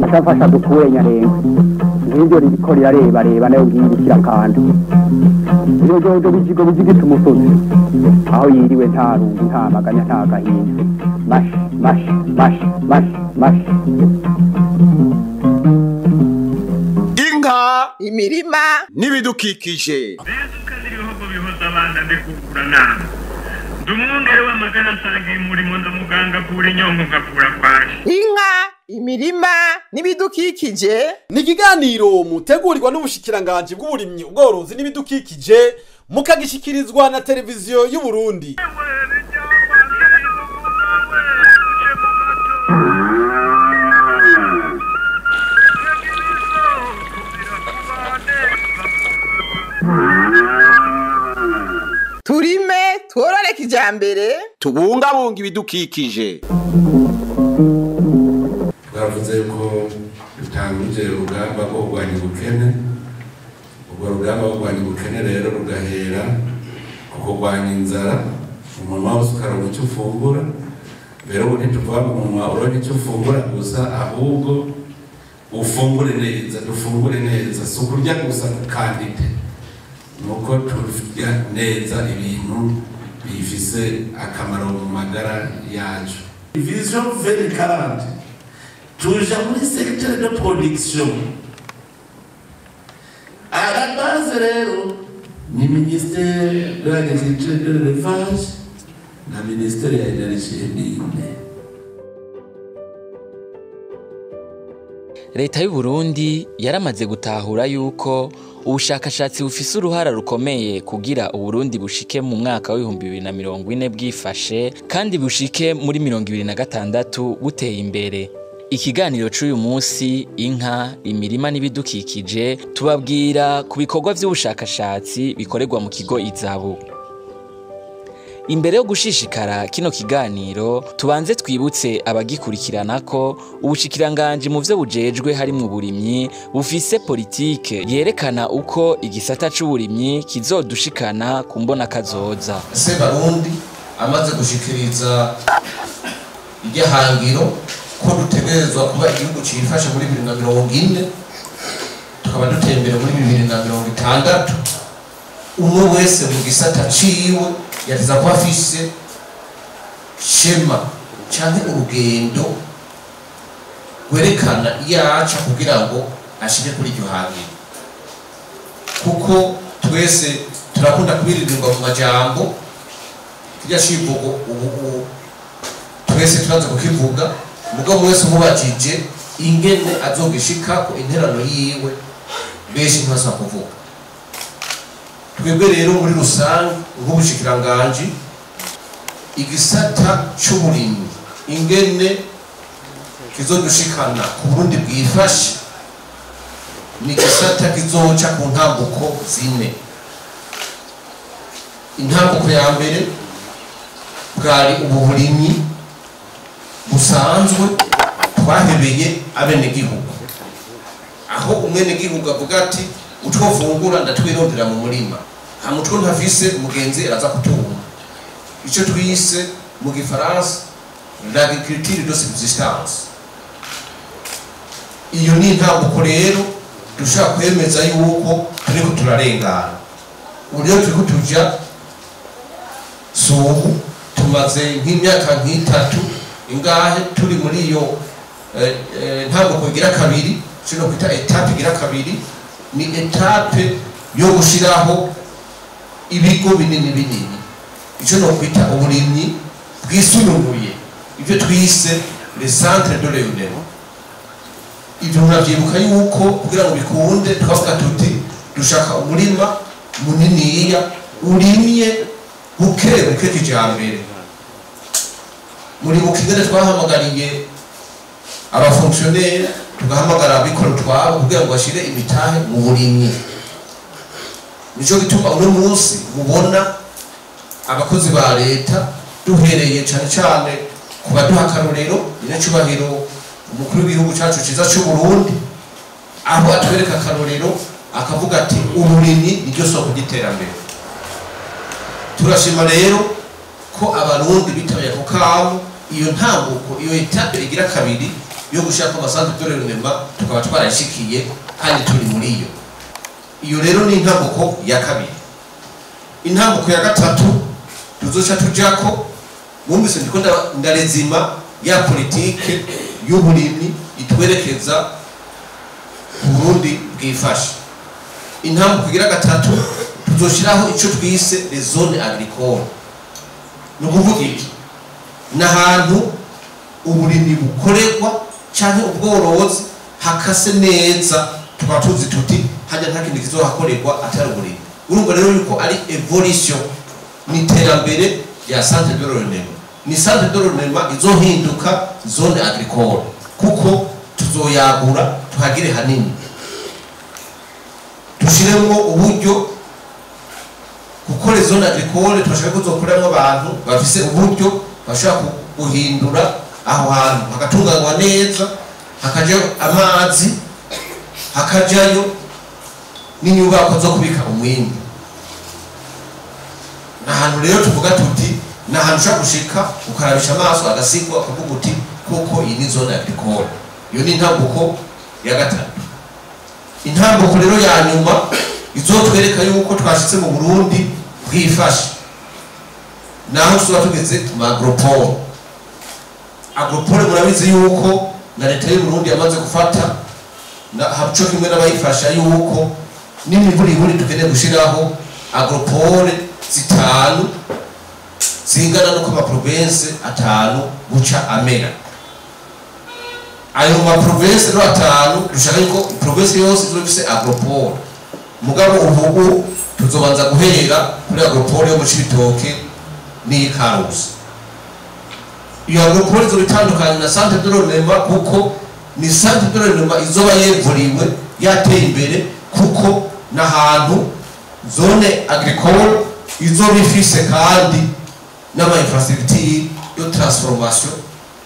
Ashafasha dukure Nyarengwe nk'ibyo ririko rirarebareba nayo ngiyi kandi iyo jojo bijigo bijigita umusozi aho yiriwe nta rungu nta maganya nta gahinda mash mash mash mash mash. Inka, imirima n'ibidukikije. Inka, imirima n'ibidukikije ni ikiganiro mutegurirwa n'ubushikiranganje bw'uburimyi, ubworozi n'ibidukikije, mukagishikirizwa na televiziyo y'u Burundi. Turime tworore kijambere, tubungabunga ibidukikije. Twavuze yuko dutanguje urugamba rwo kurwanya ubukene. Urwo rugamba rwo kurwanya ubukene rero rugahera ku kurwanya inzara, umunwa wose ukaronka icyo ufungura. Rero ubu ntituvuga ngo umunwa uronke icyo ufungura gusa, ahubwo ufungure neza, dufungure neza. Si ukurya gusa kandide, nuko turya neza ibintu bifise akamaro mu magara yacu. Vision 2040 tuja muri secteur de production. À la base rero ni ministère de l'agriculture et de l'élevage na ministère ya énergie et mines. Leta y'u Burundi yaramaze gutahura yuko ubushakashatsi bufise uruhara rukomeye kugira Uburundi bushike mu mwaka w'ibihumbi bibiri na mirongo ine bwifashe kandi bushike muri 2026 buteye imbere. Ikiganiro c'uyu munsi, inka, imirima n'ibidukikije, tubabwira ku bikorwa vy'ubushakashatsi bikorerwa mu kigo Izabu. Imbere yo gushishikara kino kiganiro, tubanze twibutse abagikurikirana ko ubushikiranganje mu vyo bujejwe harimwo uburimyi bufise politike yerekana uko igisata c'uburimyi kizodushikana ku mbona kazoza. Sebarundi amaze gushikiriza igihangiro ko dutegerezwa kuba igihugu cifashe muri 2040, tukaba dutembera muri 2060. Umwe wese mu gisata ciwe yateza kuba afise shema canke urugendo rwerekana iyo aca kugira ngo ashike kuri iryo hangiro, kuko twese turakunda kubiririmba mu majambo kirya civugo ubu twese turaza kukivuga, mugabo wese umubajije ingene azogishikako interano yiwe benshi ntibashobora kuvuga. Twebwe rero muri rusange nk'ubushikiranganji, igisata c'uburimyi ingene kizodushikana ku Burundi bwifashe ni igisata kizoca ku ntambuko zine. Intambuko ya mbere bwari uburimyi busanzwe twahebeye abenegihugu, aho umwenegihugu avuga ati utwo mfungura ndatwirondera mu murima, hama utwo ntafise mugenzi araza kutunga. Ico twise mu gifaransa l'agriculture de subsistance. Iyo ni intambuko rero dushobora kwemeza yuko turiko turarengana. Ubu rero turiko tuja subu, tumaze nk'imyaka nk'itatu ingahe turi muri iyo ntambuko igira kabiri, kino kwita etape igira kabiri. Ni etape yo gushiraho ibigo binini binini, ico no kwita uburimyi bwisununuye, ivyo twise les centres de rayonnement. Ivyo muravyibuka yuko kugira ngo bikunde twavuga tuti dushaka umurima muniniya urimye buke buke kijambere. Muri bukigere twahamagariye abafonctionnaire, tugahamagara abikora twabo kugira ngo bashire imitahe mu burimyi. Nico gituma uno munsi mubona abakozi ba leta duhereye cane cane ku baduha akarorero, nyiracubahiro umukuru w'igihugu cacu ciza c'u Burundi, aho atwereka akarorero akavuga ati uburimyi niryo soko ry'iterambere. Turashima rero ko abarundi bitabaye ako kamo, iyo ntambuko, iyo etape igira kabiri yo gushaka amasantre de renommée tukaba twarashikiye kandi turi muri iyo. Iyo rero ni intambuko ya kabiri. Intambuko ya gatatu tuzoca tujako, mwumvise ndiko ndarezima ya politike y'uburimyi itwerekeza Burundi bwifashe. Intambuko igira gatatu tuzoshiraho ico twise les zones agricoles. Ni ukuvuga iki? Ni ahantu uburimyi bukorerwa canke ubworozi hakase neza, tukaba tuzi tuti hajya nta kindi kizohakorerwa atari uburimyi. Urumva rero yuko ari evolution, ni iterambere rya centre de renommée. Ni centre de renommée izohinduka zone agricole, kuko tuzoyagura tuhagire hanini, dushiremo uburyo gukora zone agricole. Turashaka kuzokoreramo abantu bafise uburyo bashobora guhindura aho hantu hagatunganywa neza, hakajayo amazi, hakajayo n'inyubako zo kubika umwimbu. Ni ahantu rero tuvuga tuti ni ahantu ushobora gushika ukarabisha amaso agasigwa ukavuga uti kuko iyi ni zone agricole. Iyo ni intambuko ya gatatu. Intambuko rero ya nyuma izotwereka yuko twashitse mu Burundi bwifashe, naho tuzoba tugeze mu agropole. Agropole murabizi yuko na leta y'u Burundi yamaze gufata na haco kimwe n'abayifasha yuko n'imiburiburi dukeneye gushiraho agropole 5 zingana no ku ma province 5 guca amera. Ayo ma province rero 5 dushaka yuko province yose izoba ifise agropole. Mugabo ubu tuzobanza guhera kuri agropole yo mu Cibitoke n'Ikarusi. Iyo agropole izoba itandukanye na centre de renommée, kuko ni centre de renommée izoba yevuriwe yateye imbere, kuko n'ahantu zone agricole izoba ifise kandi n'ama infrastructure de transformation,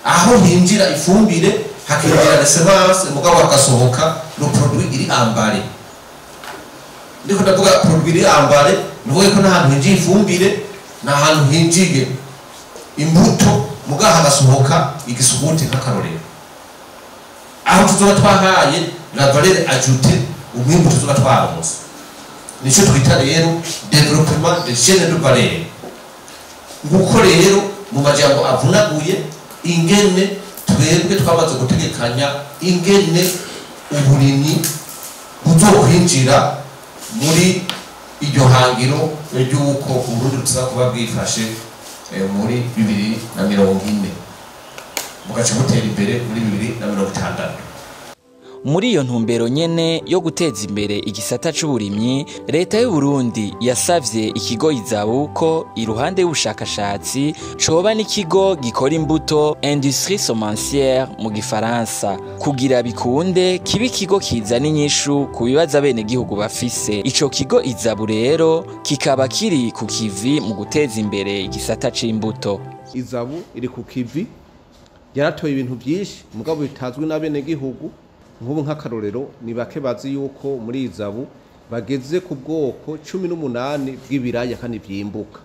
aho hinjira ifumbire hakinjira les semences, mugabo hagasohoka le produit iri emballé. Ndiko ndavuga produit iri emballé, nuvuga ko n'ahantu hinjiye ifumbire n'ahantu hinjiye imbuto, mugabo hagasohoka igisuguti nk'akarorero, aho tuzoba twahaye la valeur ajoutée umwimbu tuzoba twaronse. Nico twita rero développement de chaîne de valeur. Nguko rero mu majambo avunaguye ingene twebwe twamaze gutegekanya ingene uburimyi buzokwinjira muri iryo hangiro ry'uko Uburundi buza kuba bwifashe muri 2040, bugaca butera imbere muri 2060. Muri iyo ntumbero nyene yo guteza imbere igisata c'uburimyi, leta y'u Burundi yasavye ikigo Izabu ko iruhande y'ubushakashatsi coba n'ikigo gikora imbuto, industrie semencière mu gifaransa, kugira bikunde kibe ikigo kizana inyishu ku bibazo abenegihugu bafise. Ico kigo Izabu rero kikaba kiri ku kivi mu guteza imbere igisata c'imbuto. Izabu iri ku kivi, yaratoye ibintu byinshi mugabo bitazwi n'abenegihugu. Nk'ubu nk'akarorero ni bake bazi yuko muri Izabu bageze ku bwoko 18 bw'ibiraya kandi byimbuka,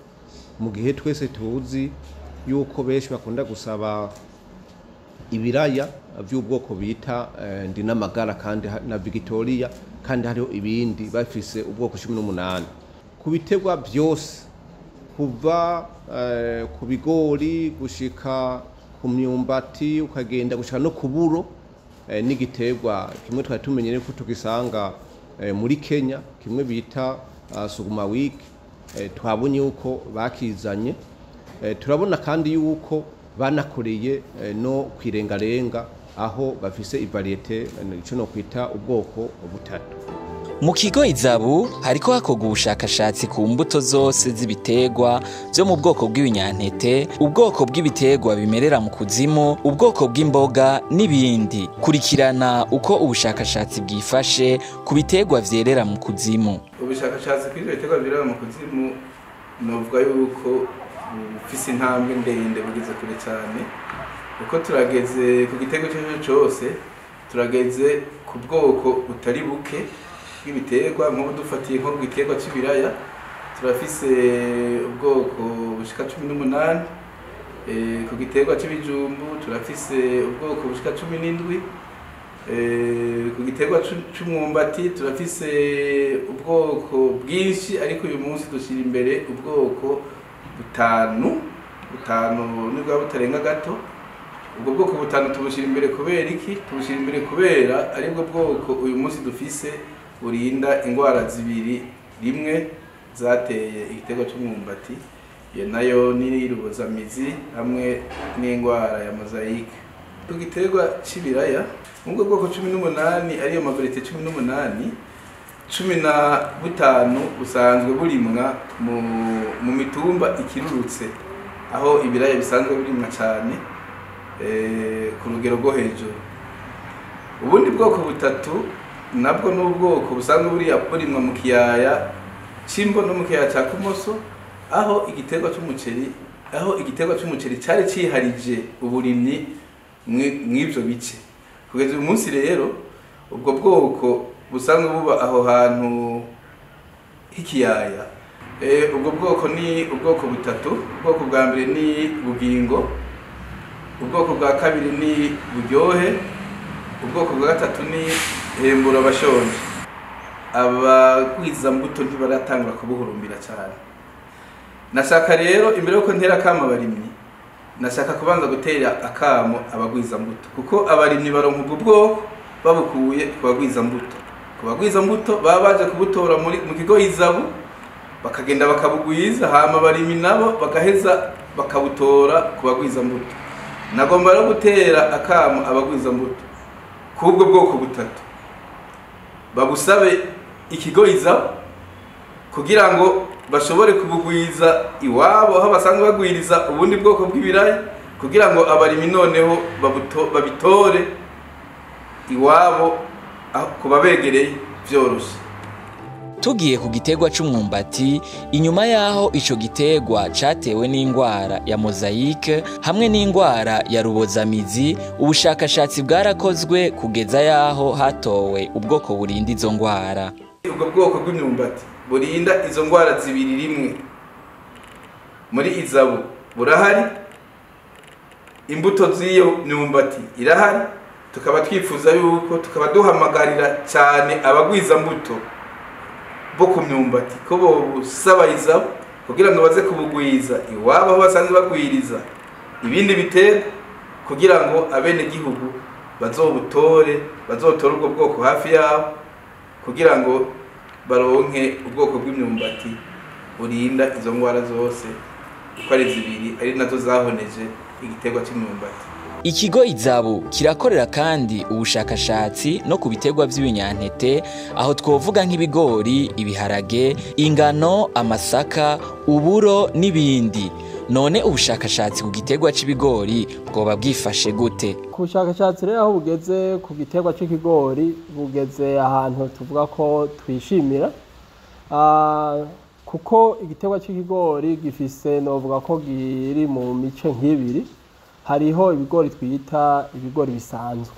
mu gihe twese tuzi yuko benshi bakunda gusaba ibiraya by'ubwoko bita Ndinamagara kandi na Victoria, kandi hariho ibindi bafise ubwoko 18. Ku biterwa byose kuva ku bigori gushika ku myumbati ukagenda gushika no ku buro, n'igiterwa kimwe twari tumenyere ko tugisanga muri Kenya, kimwe bita sukuma wiki, twabonye yuko bakizanye. Turabona kandi yuko banakoreye no kwirengarenga, aho bafise ivariete ico no kwita ubwoko butatu. Mu kigo Izabu hariko hakorwa ubushakashatsi ku mbuto zose z'ibiterwa vyo mu bwoko bw'ibinyantete, ubwoko bw'ibiterwa bimerera mu kuzimu, ubwoko bw'imboga n'ibindi. Kurikirana uko ubushakashatsi bwifashe ku biterwa vyerera mu kuzimu. Ubushakashatsi kuri ivyo biterwa vyerera mu kuzimu novuga yuko bufise intambwe ndende, bugeze kure cyane, kuko turageze ku giterwa icyo cose, turageze ku bwoko butari buke bw'ibiterwa. Nk'ubu dufatiye nko ku giterwa c'ibiraya, turafise ubwoko bushika 18. Ku giterwa c'ibijumbu turafise ubwoko bushika 17. Ku giterwa c'umwumbati turafise ubwoko bwinshi, ariko uyu munsi dushyira imbere ubwoko butanu nibwo butarenga gato. Ubwo bwoko butanu tubushyira imbere kubera iki? Tubushyira imbere kubera aribwo bwoko uyu munsi dufise burinda indwara zibiri rimwe zateye igiterwa c'umwumbati, iyo nayo ni rubozamizi hamwe n'indwara ya mozayike. Ku giterwa c'ibiraya mu bwoko 18 ariyo mavarite 18, 15 busanzwe burimwa mu mitumba ikirurutse, aho ibiraya bisanzwe birimwa cyane ku rugero rwo hejuru. Ubundi bwoko butatu nabwo n'ubwoko busanzwe burimwa mu kiyaya c'Imbo no mu kiyaya ca Kumoso, aho igiterwa c'umuceri cari ciharije uburimyi mw'ivyo bice. Kugeza uyu munsi rero ubwo bwoko busanzwe buba aho hantu h'ikiyaya, ubwo bwoko ni ubwoko butatu. Ubwoko bwa mbere ni Bugingo, ubwoko bwa kabiri ni Buryohe, ubwoko bwa gatatu ni Hembura abashonje. Abagwizambuto ntibaratangura kubuhurumbira cyane. Nashaka rero imbere yuko ntera akamo abarimyi, nashaka kubanza gutera akamo abagwizambuto, kuko abarimyi baronka ubwo bwoko babukuye ku bagwizambuto. Ku bagwizambuto baba baje kubutora mu kigo Izabu, bakagenda bakabugwiza, hama abarimyi nabo bagaheza bakabutora ku bagwizambuto. Nagomba rero gutera akamo abagwizambuto kubwo bwoko butatu, babusabe ikigo Izabu kugira ngo bashobore kubugwiza iwabo aho basanzwe bagwiriza ubundi bwoko bw'ibiraya, kugira ngo abarimi noneho babitore iwabo kubabegereye vyoroshe. Tugiye ku giterwa c'umwumbati, inyuma yaho ico giterwa catewe n'indwara ya mozayike hamwe n'indwara ya rubozamizi, ubushakashatsi bwarakozwe kugeza yaho hatowe ubwoko burinda izo ndwara. Ubwo bwoko bw'imyumbati burinda izo ndwara zibiri rimwe muri Izabu burahari, imbuto z'iyo myumbati irahari. Tukaba twifuza yuko tukaba duhamagarira cyane abagwiza mbuto bo ku myumbati ko bosaba Izabu kugira ngo baze kubugwiza iwabo aho basanzwe bagwiriza ibindi biterwa, kugira ngo abene gihugu bazobutore, bazotore ubwo bwoko hafi yabo, kugira ngo baronke ubwoko bw'imyumbati burinda izo ndwara zose uko ari zibiri, ari nazo zahoneje igiterwa c'imyumbati. Ikigo Izabu kirakorera kandi ubushakashatsi no ku biterwa vy'ibinyantete, aho twovuga nk'ibigori, ibiharage, ingano, amasaka, uburo n'ibindi. None ubushakashatsi ku giterwa c'ibigori bwoba bwifashe gute? Ku bushakashatsi rero aho bugeze ku giterwa c'ikigori, bugeze ahantu tuvuga ko twishimira, kuko igiterwa c'ikigori gifise, novuga ko giri mu mice nk'ibiri. Hariho ibigori twita ibigori bisanzwe,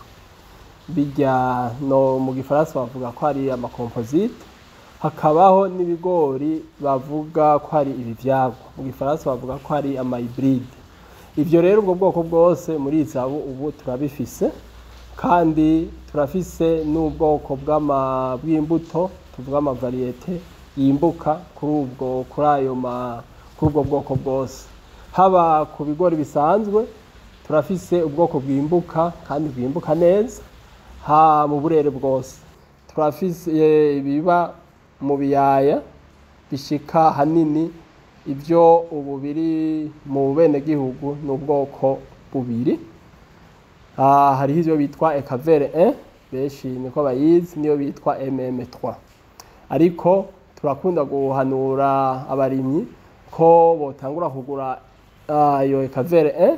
bijya no mu gifaransa bavuga ko ari amakomposite, hakabaho n'ibigori bavuga ko ari ibivyagwa, mu gifaransa bavuga ko ari amahybride. Ivyo rero ubwo bwoko bwose muri Izabu ubu turabifise, kandi turafise n'ubwoko bw'imbuto tuvuga amavariyete yimbuka kuri ubwo bwoko bwose. Haba ku bigori bisanzwe turafise ubwoko bwimbuka kandi bwimbuka neza ha mu burere bwose. Turafise ibiba mu biyaya bishika hanini, ibyo ubu biri mu bene gihugu n'ubwoko bubiri. Hariho ivyo bitwa Ekavere 1 benshi niko bayizi, niyo bitwa MM3. Ariko turakunda guhanura abarimyi ko botangura kugura iyo Ekavere 1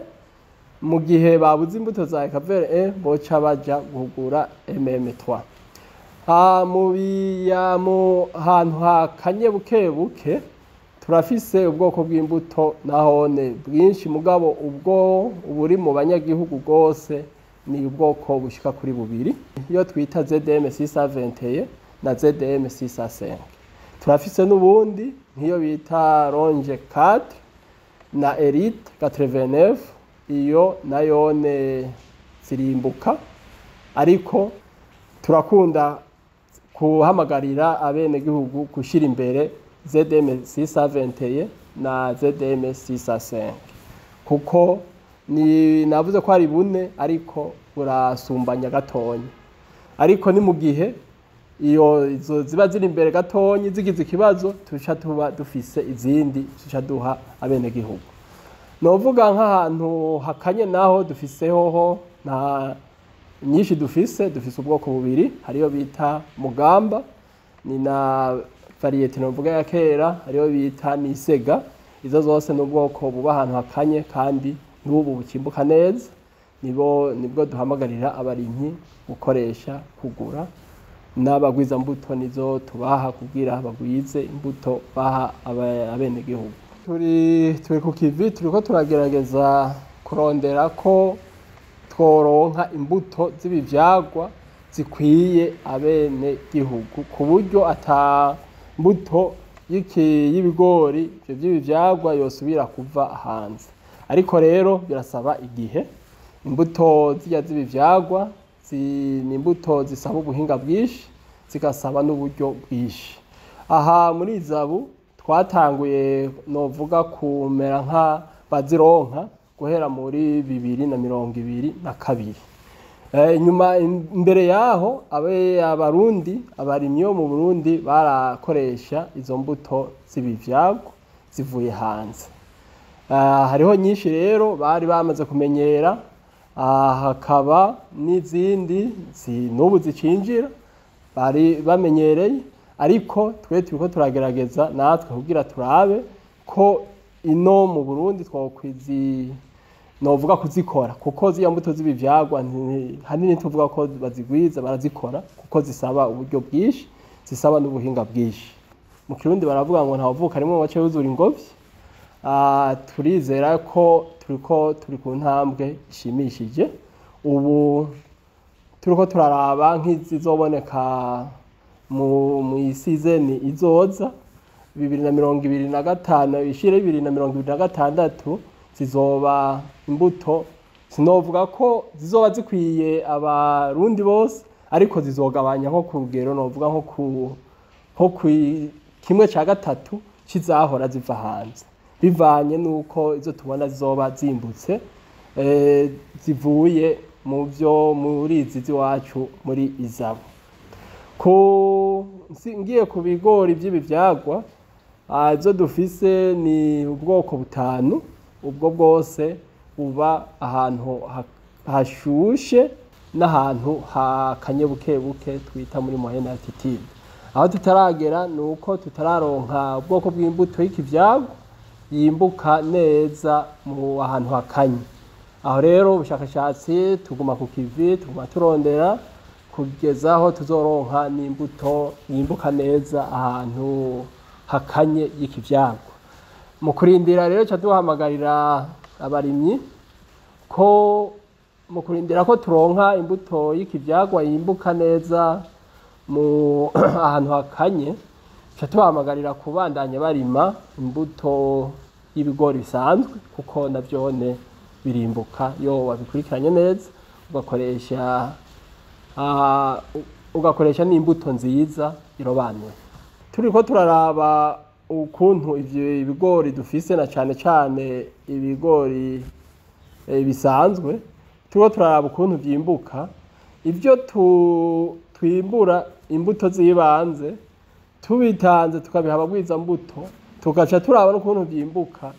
mu gihe babuze imbuto za Ekavere 1 boca baja kugura MM3. Mu hantu hakanye buke buke turafise ubwoko bw'imbuto nahone bwinshi, mugabo ubwo uburi mu banyagihugu bwose ni ubwoko bushika kuri bubiri, iyo twita ZDM 621 na ZDM 605. Turafise n'ubundi nk'iyo bita Ronge 4 na Elite 89, iyo nayone zirimbuka, ariko turakunda kuhamagarira abenegihugu gushyira imbere ZM 621 na ZM 605, kuko ni navuze ko ari bune ariko burasumbanya gatonya. Ariko ni mu gihe iyo izo ziba ziri imbere gatonyi zigize ikibazo, tuca tuba dufise izindi tuca duha abenegihugu. Novuga nk'ahantu hakanye naho dufise hoho nta nyinshi dufise, dufise ubwoko bubiri, hariyo bita Mugamba, ni na variété novuga ya kera, hariyo bita Nisega. Izo zose ni ubwoko buba ahantu hakanye kandi n'ubu bukimbuka neza, nibwo duhamagarira abarimyi gukoresha, kugura, n'abagwiza mbuto nizo tubaha kugira bagwize imbuto baha abenegihugu. Turi ku kivi, turiko turagerageza kurondera ko tworonka imbuto z'ibivyagwa zikwiye abenegihugu, ku buryo ata mbuto y'ibigori ivyo vy'ibivyagwa yosubira kuva hanze. Ariko rero birasaba igihe. Imbuto zirya z'ibivyagwa ni imbuto zisaba ubuhinga bwinshi, zigasaba n'uburyo bwinshi. Aha muri Izabu twatanguye novuga kumera nka bazironka guhera muri 2022. Inyuma imbere yaho abarundi, abarimyi bo mu Burundi barakoresha izo mbuto z'ibivyagwa zivuye hanze. Hariho nyinshi rero bari bamaze kumenyera, hakaba n'izindi n'ubu zicinjira bari bamenyereye, ariko twe turiko turagerageza natwe kugira turabe ko ino mu Burundi twokwizi novuga kuzikora, kuko ziya mbuto z'ibivyagwa hanini tuvuga ko bazigwiza barazikora, kuko zisaba uburyo bwinshi, zisaba n'ubuhinga bwinshi. Mu Kirundi baravuga ngo nta uvuka rimwe wace wuzura ingobyi. Turizera ko turiko turi ku ntambwe ishimishije. Ubu turiko turaraba nk'izizoboneka mu isizeni izoza 2025 ishire 2026, zizoba imbuto sinovuga ko zizoba zikwiye abarundi bose, ariko zizogabanya nko ku rugero novuga nko ku 1/3 kizahora ziva hanze, bivanye nuko izo tubona zizoba zimbutse zivuye mu byo muri izi ziwacu muri Izabu. Ku ngiye ku bigori by'ibivyagwa, izo dufise ni ubwoko butanu, ubwo bwose buba ahantu hashushe n'ahantu hakanye buke buke twita muri moyenne altitude. Aho tutaragera nuko tutararonka ubwoko bw'imbuto y'ikivyagwa yimbuka neza mu ahantu hakanye. Aho rero ubushakashatsi tuguma ku kivi, tuguma turondera kugeza aho tuzoronka n'imbuto yimbuka neza ahantu hakanye y'ikivyagwa. Mu kurindira rero ca duhamagarira abarimyi ko mu kurindira ko turonka imbuto y'ikivyagwa yimbuka neza mu ahantu hakanye, ca tubahamagarira kubandanya barima imbuto y'ibigori bisanzwe, kuko navyone birimbuka iyo wabikurikiranye neza, ugakoresha n'imbuto nziza irobanuye. Turiko turaraba ukuntu ivyo ibigori dufise, na cane cane ibigori bisanzwe, turiko turaraba ukuntu vyimbuka. Ivyo twimbura imbuto z'ibanze tubitanze tukabiha abagwiza mbuto, tugaca turaba n'ukuntu vyimbuka.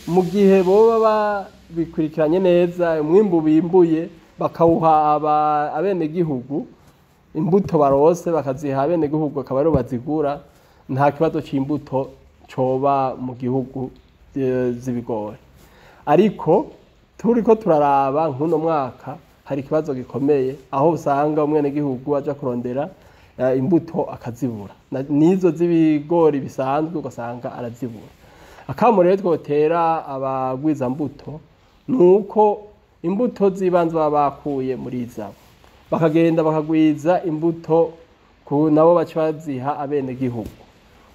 Mu gihe boba babikurikiranye neza, umwimbu bimbuye bakawuha abenegihugu, imbuto barose bakaziha abenegihugu akaba aribo bazigura, nta kibazo c'imbuto coba mu gihugu z'ibigori. Ariko turiko turaraba nk'uno mwaka hari ikibazo gikomeye, aho usanga umwenegihugu aja kurondera imbuto akazibura, n'izo z'ibigori bisanzwe ugasanga arazibura. Akamo rero twotera abagwiza mbuto nuko imbuto z'ibanze baba bakuye muri Izabo, bakagenda bakagwiza imbuto ku nabo baca baziha abenegihugu,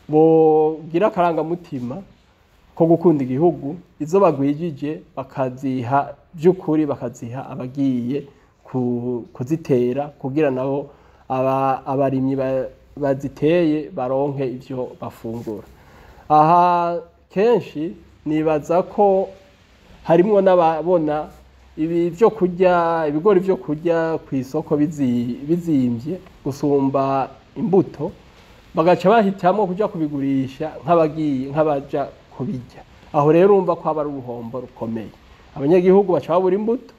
bogira akarangamutima ko gukunda igihugu. Izo bagwijije bakaziha by'ukuri, bakaziha abagiye kuzitera kugira nabo abarimyi baziteye baronke ivyo bafungura. Aha kenshi nibaza ko harimwo n'ababona ibi byo kurya, ibigori byo kurya ku isoko bizimvye gusumba imbuto, bagaca bahitamo kuja kubigurisha nk'abagiye nk'abaja kubirya. Aho rero urumva ko aba ari uruhombo rukomeye, abanyagihugu baca babura imbuto,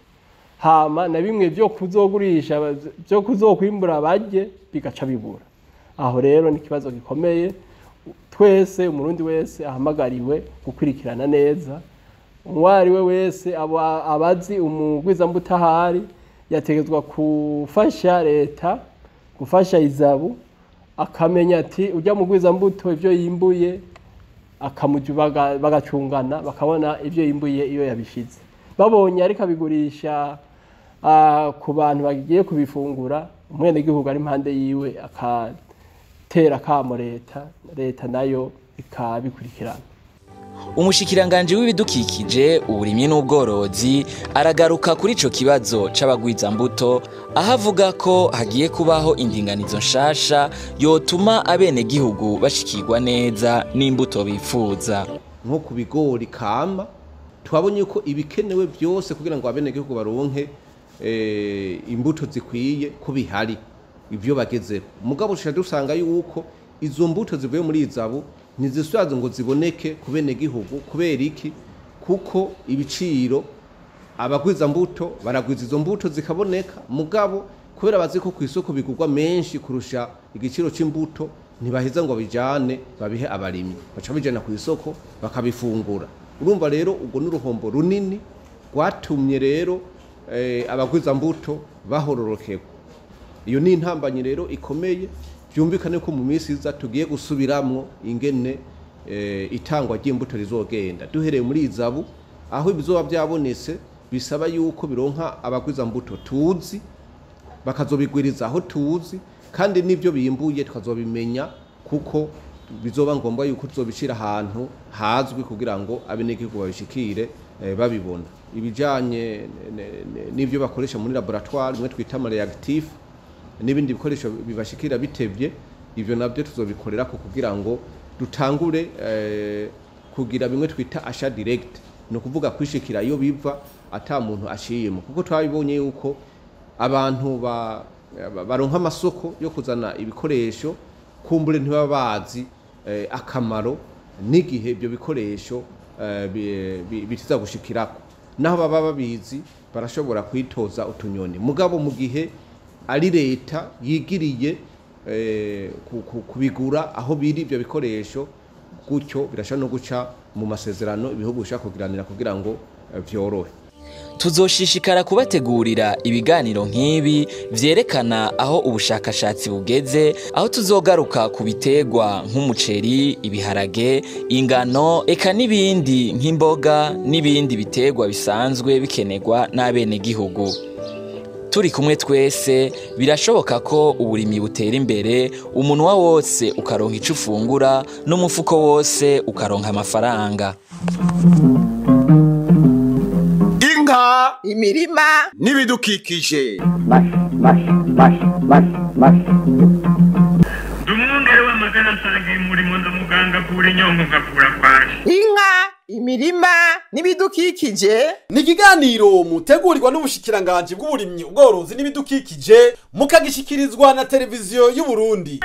hama na bimwe byo kuzogurisha byo kuzokwimbura barye bigaca bibura. Aho rero ni ikibazo gikomeye, twese umurundi wese ahamagariwe gukurikirana neza. Uwo ari we wese abazi umugwizambuto ahari yategetswe gufasha leta, gufasha izabu, akamenya ati ujya mugwizambuto ivyo yimbuye, bagacungana bakabona ivyo yimbuye iyo yabishize. Babonye ariko abigurisha ku bantu bagiye kubifungura, umwenegihugu ari impande yiwe akatera akamo leta, leta nayo ikabikurikirana. Umushikiranganji w'ibidukikije, uburimyi n'ubworozi aragaruka kuri ico kibazo c'abagwizambuto, aho avuga ko hagiye kubaho indinganizo nshasha yotuma abenegihugu bashikirwa neza n'imbuto bifuza. Nko ku bigori kama twabonye ko ibikenewe byose kugira ngo abenegihugu baronke imbuto zikwiye ko bihari ivyo bagezeho. Mugabo tuca dusanga yuko izo mbuto zivuye muri izabu ntizisubira ngo ziboneke ku benegihugu. Kubera iki? Kuko ibiciro abagwiza mbuto baragwiza izo mbuto zikaboneka, mugabo kubera bazi ko ku isoko bigurwa menshi kurusha igiciro c'imbuto, ntibaheza ngo bijane babihe abarimyi, baca bijana ku isoko bakabifungura. Urumva rero ubwo n'uruhombo runini rwatumye rero abagwiza mbuto bahororokerwa. Iyo ni intambanyi rero ikomeye. Byumvikane ko mu minsi iza tugiye gusubiramwo ingene itangwa ry'imbuto rizogenda, duhereye muri izabu aho ibizoba byabonetse bisaba yuko bironka abagwiza mbuto tuzi, bakazobigwiriza aho tuzi, kandi n'ibyo bimbuye tukazobimenya, kuko bizoba ngombwa yuko tuzobishira ahantu hazwi kugira ngo abenegihugu babishikire babibona. Ibijanye n'ibyo bakoresha muri laboratoire mwe twita ama reactif n'ibindi bikoresho bibashikira bitevye, ivyo navyo tuzobikorera ko kugira ngo dutangure kugira bimwe twita achat direct, no kuvuga kwishikira iyo biva ata muntu ashiyemo, kuko twabibonye yuko abantu baronka amasoko yo kuzana ibikoresho kumbure ntibaba bazi akamaro n'igihe ibyo bikoresho bitiza gushikirako. Naho baba babizi barashobora kwitoza utunyoni, mugabo mu gihe ari leta yigiriye kubigura aho biri ibyo bikoresho, gutyo birashobora no guca mu masezerano ibihugu bishaka kugiranira kugira ngo vyorohe. Tuzoshishikara kubategurira ibiganiro nk'ibi vyerekana aho ubushakashatsi bugeze, aho tuzogaruka ku bitegwa nk'umuceri, ibiharage, ingano, eka n'ibindi nk'imboga n'ibindi bitegwa bisanzwe bikenerwa n'abenegihugu. Turi kumwe twese birashoboka ko uburimyi butera imbere, umunwa wose ukaronka ico ufungura n'umufuko wose ukaronka amafaranga. Inka, imirima n'ibidukikije. Mash mash mash mash mash. Ndumwungere w'amagana nsangiye umurimo, ndamuganga kura inyongo nkakura kwaje. Inka, imirima n'ibidukikije ni ikiganiro mutegurirwa n'ubushikiranganji bw'uburimyi, ubworozi n'ibidukikije, mukagishikirizwa na televiziyo y'u Burundi.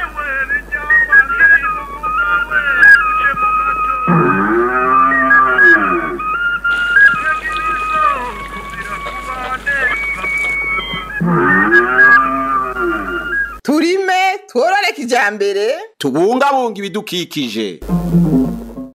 Turime tworore kijambere, tubungabunga ibidukikije.